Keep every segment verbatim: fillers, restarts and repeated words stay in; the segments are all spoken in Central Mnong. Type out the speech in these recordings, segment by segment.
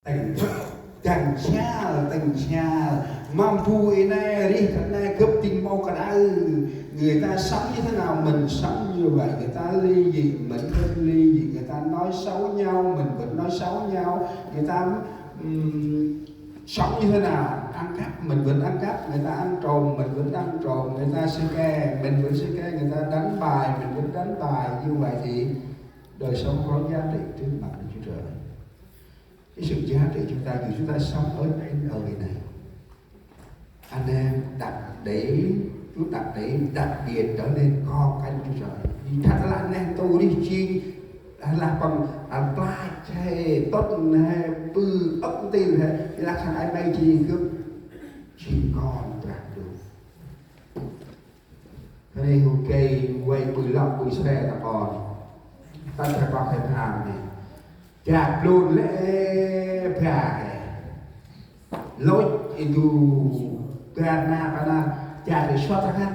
Têng, têng sial, têng sial. Mâm bu i nê, rêh kơt nê, gâp dâng mâu kơt aơ. Người ta sống như thế nào, mình sống như vậy. Người ta ly dị, mình vẫn ly dị. Người ta nói xấu nhau, mình vẫn nói xấu nhau. Người ta, ừm, sống như thế nào, ăn cắp, mình vẫn ăn cắp. Người ta ăn trộm, mình vẫn ăn trộm. Người ta xì ke, mình vẫn xì ke. Người ta đánh bài, mình vẫn đánh bài. Như vậy thì đời sống có giá trị trước mặt Đức Chúa Trời. Cái sự giá trị chúng ta, dù chúng ta sống ở trên đời này, anh em đặt để, Chúa đặt để đặc biệt trở nên con cái Đức Chúa Trời. Vì thật là anh em tu đi chi, là bằng, à, plai, hay tốt, hay bư, ốc tin, hay là thằng ai may chi group, chi con Brah Ndu. Hê nê hê gay vay bư lŏk bư sre ta kon. Tât he păng he pham nê. Dak blun lĕ ba he. Lôch i du ba na ba na dak i suat ngăn.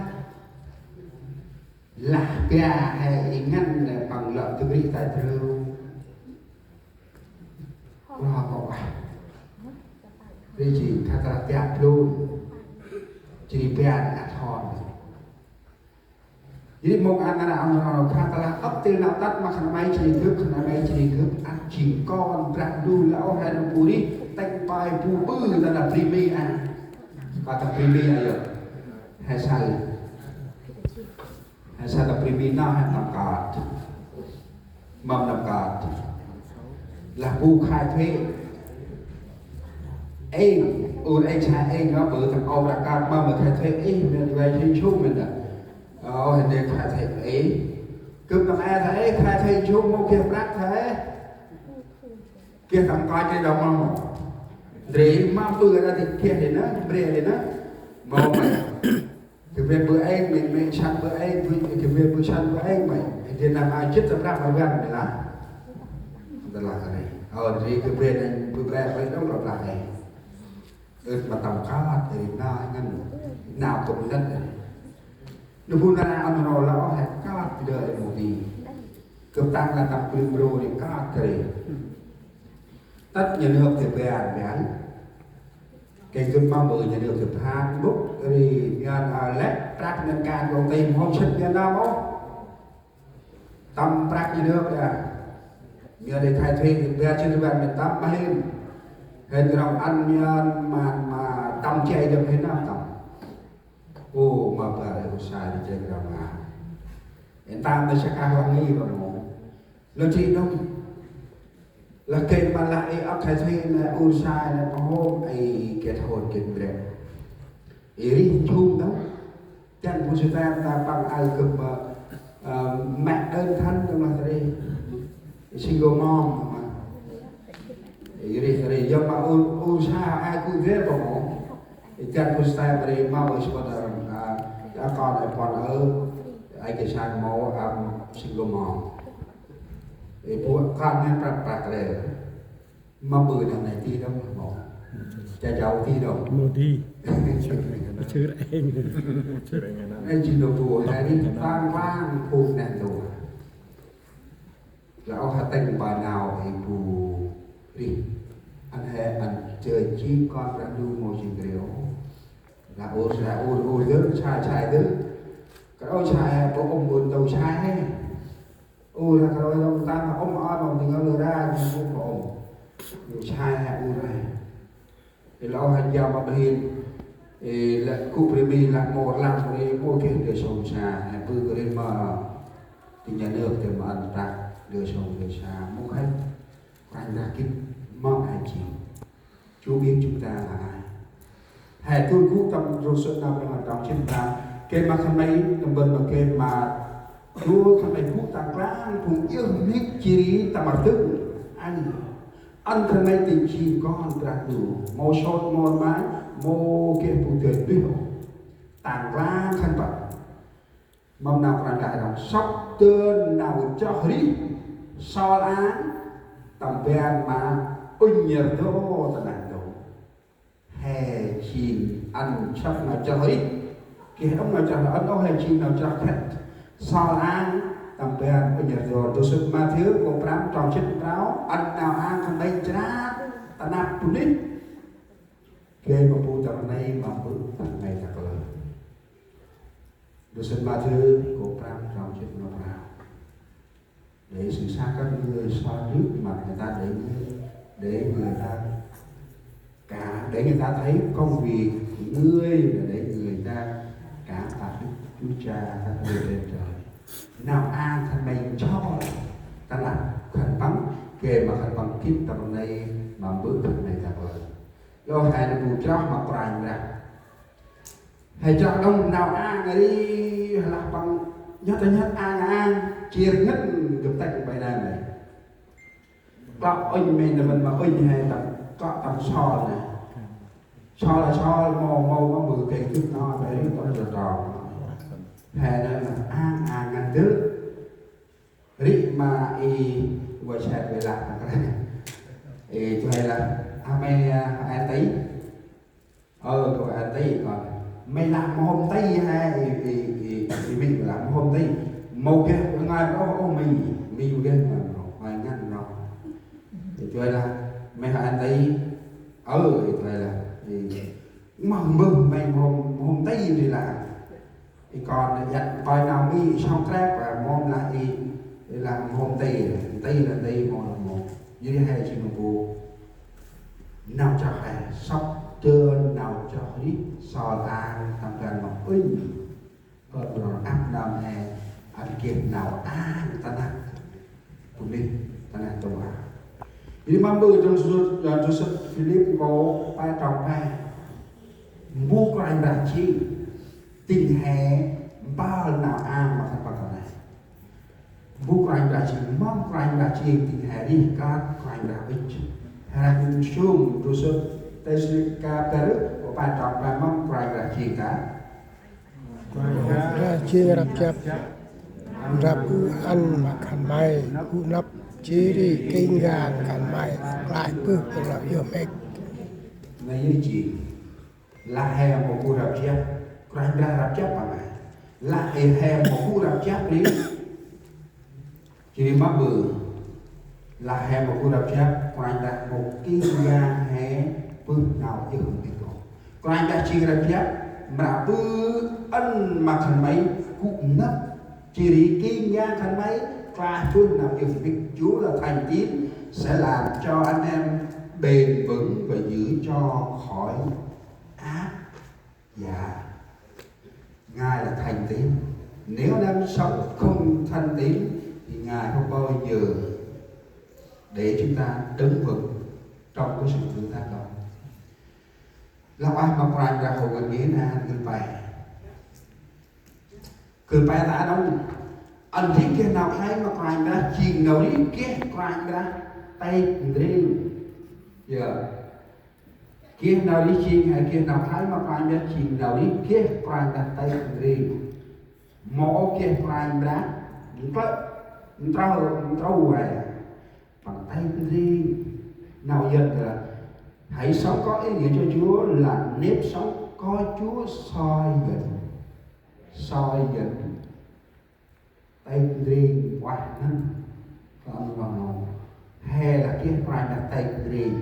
Lah ba he i ngăn nê păng lŏk du rih ta drêu. Klo kŏ ueh. Ri jêng kha ta lah dak blun. Jêh ri ba nê a thon. Jêh ri mông ăn nau nau kha ta lah ăp têl nau tât ma khân may jêh ri gâp, khân may jêh ri gâp, ăn jêng kon Brah Ndu lah ôh he nơm bu rih, têng pai bu bư ta lah bri mi a. Kơt ta bri mi a yơh. He saơ. He saơ ta bri mi nơh he tâm kơt. Mâm tâm kơt. Lah bu khai thuế. Êng, ur êng sa êng nơh bơ tâm ôp rah kơt mâm khai thuế êng, mĭn vay jêng jum mĭn dah. Ơ, hên đê khai thuế êng. Gâp tâm e thuế, khai thuế jum mâu geh prăk thuế. Geh tâm kơt jêh đŏng mâm mâu. Ndri mâm bơ ra thì geh đê nơh, bre đê nơh. Mâu mâu. Geh bre bơ êng, mĭn mĭn săn bơ êng, bơ, geh bre bơ săn bơ êng mâu. Ndri nơh a jêt tâm prăk mâu wan mâu lah. Tâm lah kơt nê. Ơ, ndri geh bre nê, bơ bre bre đŏng tâm lah nê. Ưt ma tâm kơt, ndri nơh ngăn. Nau tâm ngăn. Nê bu nara ăn nô lah ôh he kơt đơi mâu di. Gâp tăng lah tâm bri mrô ri kơt kơt ri. Tât nhà nước thì bàn bàn. Kênh gâp mâm bơ nhà nước thì phạt bŭk ri ngăn a lĕ prăk ngăn kan công ty mâu sĭt ngăn nơh mâu. Tâm prăk nhà nước đa. Ngăn đê khai thuế thì bàn sĭt bàn mĭn tâm ma hên. Hên krŏng ăn ngăn ma, ma tâm chay dơm hên nơh tâm. Ô, ma ba ê u sai di jêng rŏng a. Ê, tơm ta sa kah rŏng ngăn rŏng mâu. Lơ jêh đŏng. Lah gay ma lah ê ăp khai thuế nê u sai nê pơhôm ê geh thôn geh bre. Ê rih jum đŏng. Dăn bu sa ta ta păng aơ gâp ma, ơ, mẹ đơn thân đŏng lah ta ri. Single mom đŏng lah. Ê rih ta ri. Yơh ma u, u sai a gŭ bre pơhôm. Ê, dăn bu sa ta ri mâu ê sƀŭt a rŏng, a, a kon ê pon ơ, ê geh sa mâu, a, single mom. Ê, bu kon nê prăk prăk ri. Mâm bơ nau nê ti đŏng mâu. Cha jao ti đŏng. Mâu ti. Chơ êng. Ê, jêng nô bu he ri tang lang phung nê tu. Lah ôh he têng ba nau ê bu rih. Ăn he ăn jêh jêng kon Brah Ndu mâu jêng krio. Lah ôh, lah ôh, ôh dơm, sai, sai dơm. Kro sai, bơ ôm ôn tâu sai he. Ôh, lah kro ôm tăng, ôm ôn, ôm ding ôh, lah ra, ôm ôm. Sai he, ôh he. Ê, lah ôh he jao ma bơh hên. Ê, lah gŭ bri mi, lah mâu rlăng bri, mâu geh ndơ sông sa, he bơ bri ma. Ti nhà nước thì ma ăn prăk, ndơ sông ndơ sa, mâu khay. Kôranh Brah gĭt mâm he jêng. Chúa biết chúng ta là ai. He tuôn gŭ tâm rô sôt nau Brah Ndu trong jê̆t ta. Gay ma khân may, tâm ban ma gay ma Chúa khân may gŭ tăng klang phung yơh mhĭk jêh ri tâm rdâng. Ăn. Ăn khân may tĭng jêng kon Brah Ndu. Mâu sôt mâu ma, mâu geh bu dơi bêh ôh. Tăng klang khân păng. Mâm nau Kôranh Brah đŏng sŏk dơn nau chroh rih, sol ang, tâm ban ma ŭnh rdo ta neh ntu. He jêng ăn sŏk nau chroh rih. Geh đŏng nau chroh, ăn ôh he jêng nau chroh khât. Sol ang, tâm ban ŭnh rdo. Tơ sŭt Mathiơ, kô prăm, trong jê̆t prao, ăn nau ang khân may chrat, ta năp bunuyh. Gay ma bu tâm rnê ma mbơ̆ khân may ta kalơ. Ndrôm sĭt Mathiơ kô̆ prăm trong jê̆t ma prao. Để sự xa cách người xa trước mặt người ta, để người, để người ta cả, để người ta thấy công việc người, để người ta cảm tạ Đức Chúa Cha các nơi trên trời. Nau a khân may nchol ta năp khân păng, gay ma khân păng gĭt tâm rnê ma mbơ̆ khân may ta kalơ. Yor he nơh bu chroh ma Kôranh Brah. He chroh đŏng nau ang ri, lah păng nhăt nhăt ang ang, chir ngăn gâp têk bay nơh may. Klŏ ŭnh may nơh mân ma ŭnh he tâm, klŏ tâm sol nơh. Sol lah sol, mâu, mâu, mâu bư kêng tŭk no, bay ri tâm rnê trong. He nơh ang ang ngăn dơ̆. Ri ma i, wa chet we lah. I, tu he lah, a may, a, a tây. Ơ, kâo ăn tây kon. May lah mâu hôm tây he, i, i, i, i Minh lah mâu hôm tây. Mâu geh ngai ôh, ôh, Minh, Minh geh ngai ôh, ngai ngăn ôh. I, tu he lah, may ăn tây. Ơ, i, tu he lah, i, mâu mbơh may mâu hôm, mâu hôm tây ri lah. I kon nê, i ăn tơi nau mi, sŏng krep, a, mâu lah i, i lah mâu hôm tây, tây lah tây mâu lah mâu. Yor ri he jêng ma bu nau chroh he, sŏk dơn nau chroh ri, sol ang tâm ban ma ŭnh. Kơt ma ro ăp nơm he, ăn geh nau ang ta năp bunuyh ta năp tŭ a. Yor ri ma bu trong sŭt, trong sŭt Philip kô̆ pe trong pe. Mbu Kôranh Brah jêng, tĭng he mpơl nau ang ma khân păng ta neh. Mbu Kôranh Brah jêng, mâm Kôranh Brah jêng tĭng he rêh kơt Kôranh Brah ŭch. He rah nsum trong sŭt Têsalônik kô̆ pe rơh, kô̆ pe trong pe, mâm Kôranh Brah jêng ta. Kôranh Brah jêng răp jăp, răp ŭch ăn ma khân may, gŭ năp jêh ri geh ngan khân may, klaih bơh nau iơh mhĭk. Nây jêng lah he ma bu răp jăp, Kôranh Brah răp jăp ma he. Lah he, he ma bu răp jăp ri. Jêh ri ma bu lah he ma bu răp jăp, Kôranh Brah mâu geh ngan he bơh nau iơh mhĭk ôh. Kôranh Brah jêng răp jăp, mra ƀư ăn ma khân may gŭ năp, jêh ri geh ngan khân may klaih bơh nau iơh mhĭk. Chúa là thành tín, sẽ làm cho anh em bền vững và giữ cho khỏi ác. Dạ. Ngài là thành tín. Nếu anh em sống không thành tín thì Ngài không bao giờ để chúng ta đứng vững trong cái sự thử thách đó. Lah ueh ma Kôranh Brah hŏ ngăn ngên a, gưl pe. Gưl pe ta đŏng. Ăn rêh geh nau khlay ma Kôranh Brah, jêng nau rêh geh Kôranh Brah têk ndrel. Yor. Geh nau rêh jêng, hay geh nau khlay ma Kôranh Brah jêng nau rêh geh Kôranh Brah têk ndrel. Mâu geh Kôranh Brah ntrơ, ntrơ, ntrơ he. Păng têk ndrel. Nau Yuăn là hãy sống có ý nghĩa cho Chúa, là nếp sống có Chúa soi dần. Soi dần. Têk ndrel ueh ngăn. Kơt ma ro nô, he lah geh Kôranh Brah têk ndrel.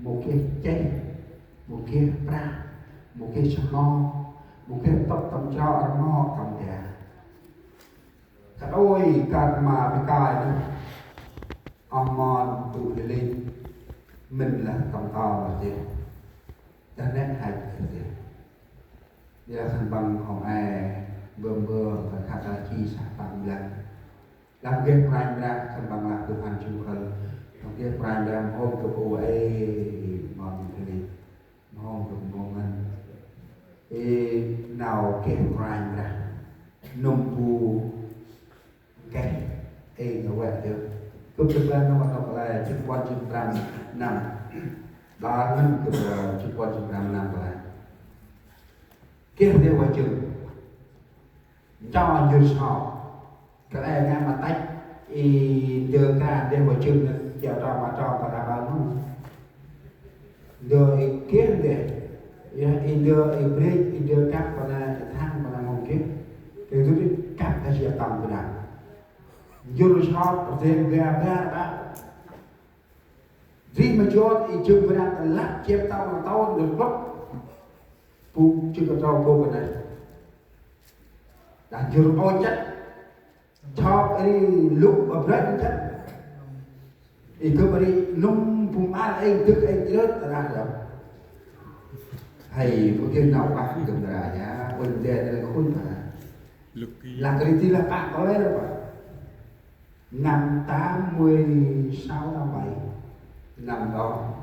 Mâu geh cheh, mâu geh prah, mâu geh sơmo, mâu geh tŭp tâm chro rmok tâm da. Kơt ôi, kơt ma bơh kơi nơh, oh mon tŭ lĕ lĕ, mĭn lah tâm to ma jêh. Dah nĕ hăch kơ jêh. Ƀiălah khân păng hŏ e bơm bơm, kơ khă ta chi sah păng ƀiălah. Lah geh Kôranh Brah, khân păng lah gâp hăn jŭ khâl. Lah geh Kôranh Brah, mâu hôm gâp ôh ê, mon kơ lĕ. Mâu hôm gâp mâu ngăn. Ê, nau geh Kôranh Brah. Nâm bu geh, ê, nau wĕ dơ̆. Gâp dơ̆ ban nau nau kơ lĕ, jê̆t puăn jê̆t prăm năm. Đa ngăn gâp, ơ, jê̆t puăn jê̆t prăm năm kơ lĕ. Geh dê wa jâng. Ncho njŭr sop. Kơ lĕ ngăn ma tăch, i ndơ ka dê wa jâng nê, chiao trong ma trong pa đa ƀă nô. Ndơ i geh dê. Yor i ndơ i brêch, i ndơ kăp pa nê, i thăng pa nê mâu geh. Kơ dŭt i kăp ta chiao tâm pa nê. Njŭr sop, dê ga ga ƀă. Ri ma jot i jŭm brak lăp jêp tâo tâo nơh klŭp. Bu jŭm ka trâu bu ka neh. Dah jŭr ôch chăt. Chop ri lŭ ba brăt chăt. I gâp ri nŭm bu măr êng dâk êng jrơt ta dah dơm. Hay bu geh nau bah gâp nra ya. Ôn đe nra khun ba. Lah ri ti lah pă kơ lĕ ba. Năm tám mươi sáu, năm bảy, năm đó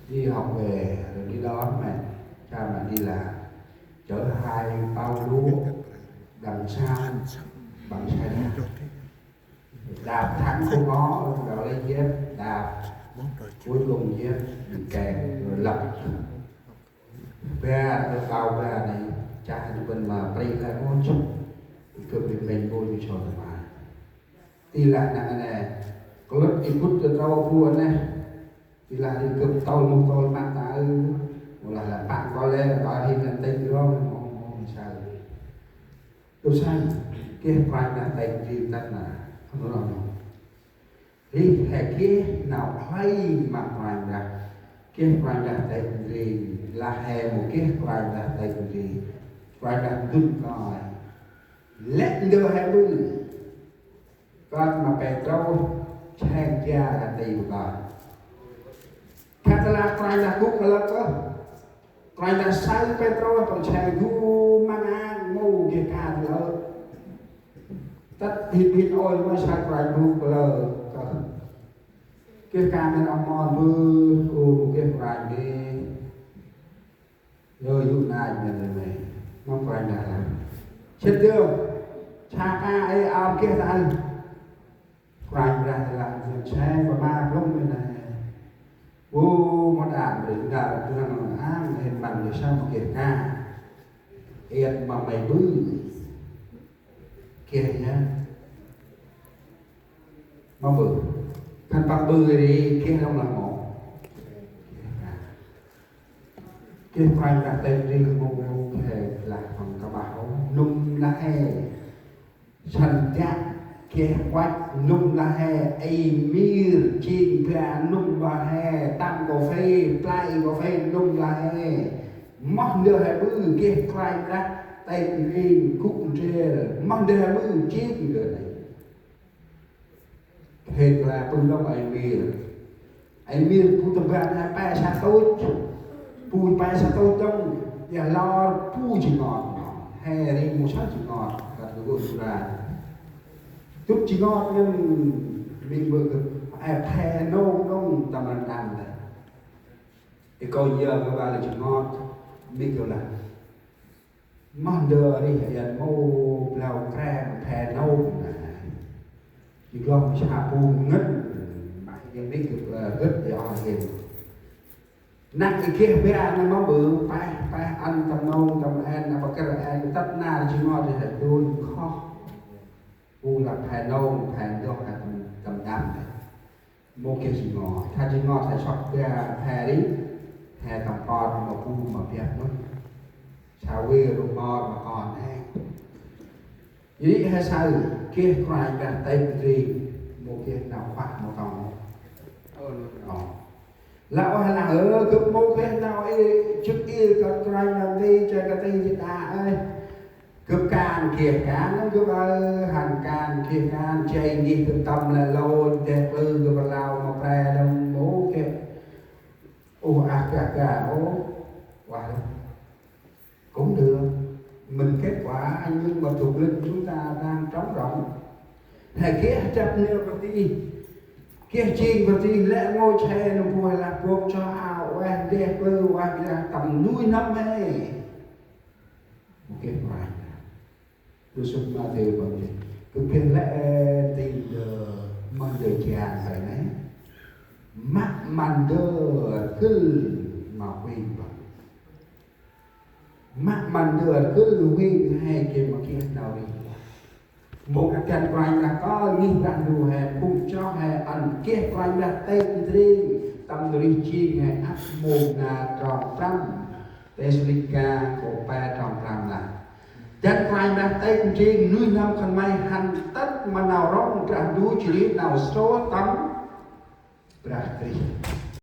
đi học về rồi đi đón mẹ, cha mẹ đi làm, chở hai bao lúa, đằng sau bằng xe đạp. Đạp thẳng không có, rồi lấy dép đạp, cuối cùng dép bị kẹt rồi lật. Ba, ơ, bao ba nê, chah nê bân ma prêh la ôch. Gâp ri meng bô ñu sot ma. Ti lah nâng nê, klŭt i gŭt kơ trâu bu nê. Ti lah ri gâp tâl mŭk tâl măt ta ư. Mâu lah lah păng kơ lĕ, ba hên năn têng rong, mâu, mâu, mâu saơ. Tơ saơ, geh Kôranh Brah têng ri tât ma. Hăm rong. Ri he geh nau khlay ma Kôranh Brah. Geh Kôranh Brah têng ri, lah he mâu geh Kôranh Brah têng ri. Kôranh Brah dŭn kơi. Lĕ ndơ he ƀư. Kơt ma Pêtrôs, chheng jia kơt ti bu kơi. Khă tơ lah Kôranh Brah gŭ kalơ kơ. Kôranh Brah saơ Pêtrôs, păng chheng gŭ măng ang mâu geh ka lơ. Tât hĭt hĭt ôi ma saơ Kôranh gŭ kalơ kơ. Geh ka mĭn oh mon bư, u geh Kôranh geh. Yơ yŭ nai mĭn lĕ mê. Mâm Kôranh Brah lah. Sĭt dơm. Sa ka ê aơ geh ta ư. Kôranh Brah lah, seng ba ma blŭng mê nai. Ô, mâu đă mrê, đă mrê, đă mrê, ang, hên măng mê sa mâu geh ka. Iăt ma mê ƀư. Geh ya. Mâm ƀư. Khân păng ƀư ri, geh rŏng lah mâu. Geh Kôranh Brah têng ri mâu, mâu geh lah păng kơƀah ôh. Nŭm lah he. Săn jă geh kuăch nŭm lah he, ê mir jêng ba nŭm lah he, tăm kôphê, play kôphê nŭm lah he. Moh ndơ he ƀư geh Kôranh Brah têng ri gŭ ndrel, moh ndơ he ƀư jêng ndơ nê. Hên lah pư lŏng ê mir. Ê mir bu tâm ban he pe sa tôch. Bu pe sa tôch dŏng. Ya lor bu ji ngot. He ri mâu sa ji ngot. Kơt gŭ gŭ ra. Dŭt ji ngot ngăn mĭn bơ gâp. Ê phe nông nông tâm răng đăng lĕ. Ê kơ yơ kơ ba lĕ ji ngot. Mĭn kơ lah. Moh ndơ ri hên mâu blau krem phe nông nê. Ji glông sa bu ngăn. Mă yơ mĭn gâp, ơ, gâp yơ hên. Năk i geh ba nê mâu ƀư, peh, peh ăn tâm nông, tâm en, apa kơ en, tât nar ji ngot ri he dôl khoh. Bu lah phe nông, phe ndoh, he tâm, tâm đăm nê. Mâu geh ji ngot, tha ji ngot, he sŏk ba, phe ri, he tâm pơr, ma bu, ma biăp mơh. Sa wê, rô mor, ma kon, he. Ji ri he saơ, geh Kôranh Brah têng ri, mâu geh nau khuă, mâu tong. Ơ, nô. Lah ôh lah, ơ, gâp mâu geh nau i, jêh i, kơt Kôranh Brah têng, jêh kơt têng jêh đă, ơi. Gâp kan geh kan, gâp ơ, hăn kan geh kan, jêh ngih gâp tâm lĕ lôch, deh klư gâp rlau ma pre đŏng, mâu geh. Ôh, ah, gah, gah, ôh. Uah. Cũng được. Mình kết quả nhưng mà thuộc linh chúng ta đang trống rỗng. He geh drăp nê bơti. Geh jêng bơti lĕ ngôch he nơm bu he lah bôk cho ao ueh deh klư ueh biă tâm nuih n'hâm he. Mâu geh Kôranh. Yôsep Matthêô bơti. Gâp geh lĕ ti ndơ mân ndơ jan he nê. Mă mân ndơ gưl ma huêng bơti. Mă mân ndơ gưl huêng he geh ma geh nau ri. Mông ăt Kôranh Brah kơl ngih Brah Ndu he, phung chroh he, ăn geh Kôranh Brah têng ri, tâm rih jêng he ăp mông na trong prăm. Têsalônika kô pe trong prăm lah. Dăn Kôranh Brah têng ri, nuih n'hâm khân may hăn tât ma nau rŏng Brah Ndu jêh ri nau srôh tâm Brah Krist.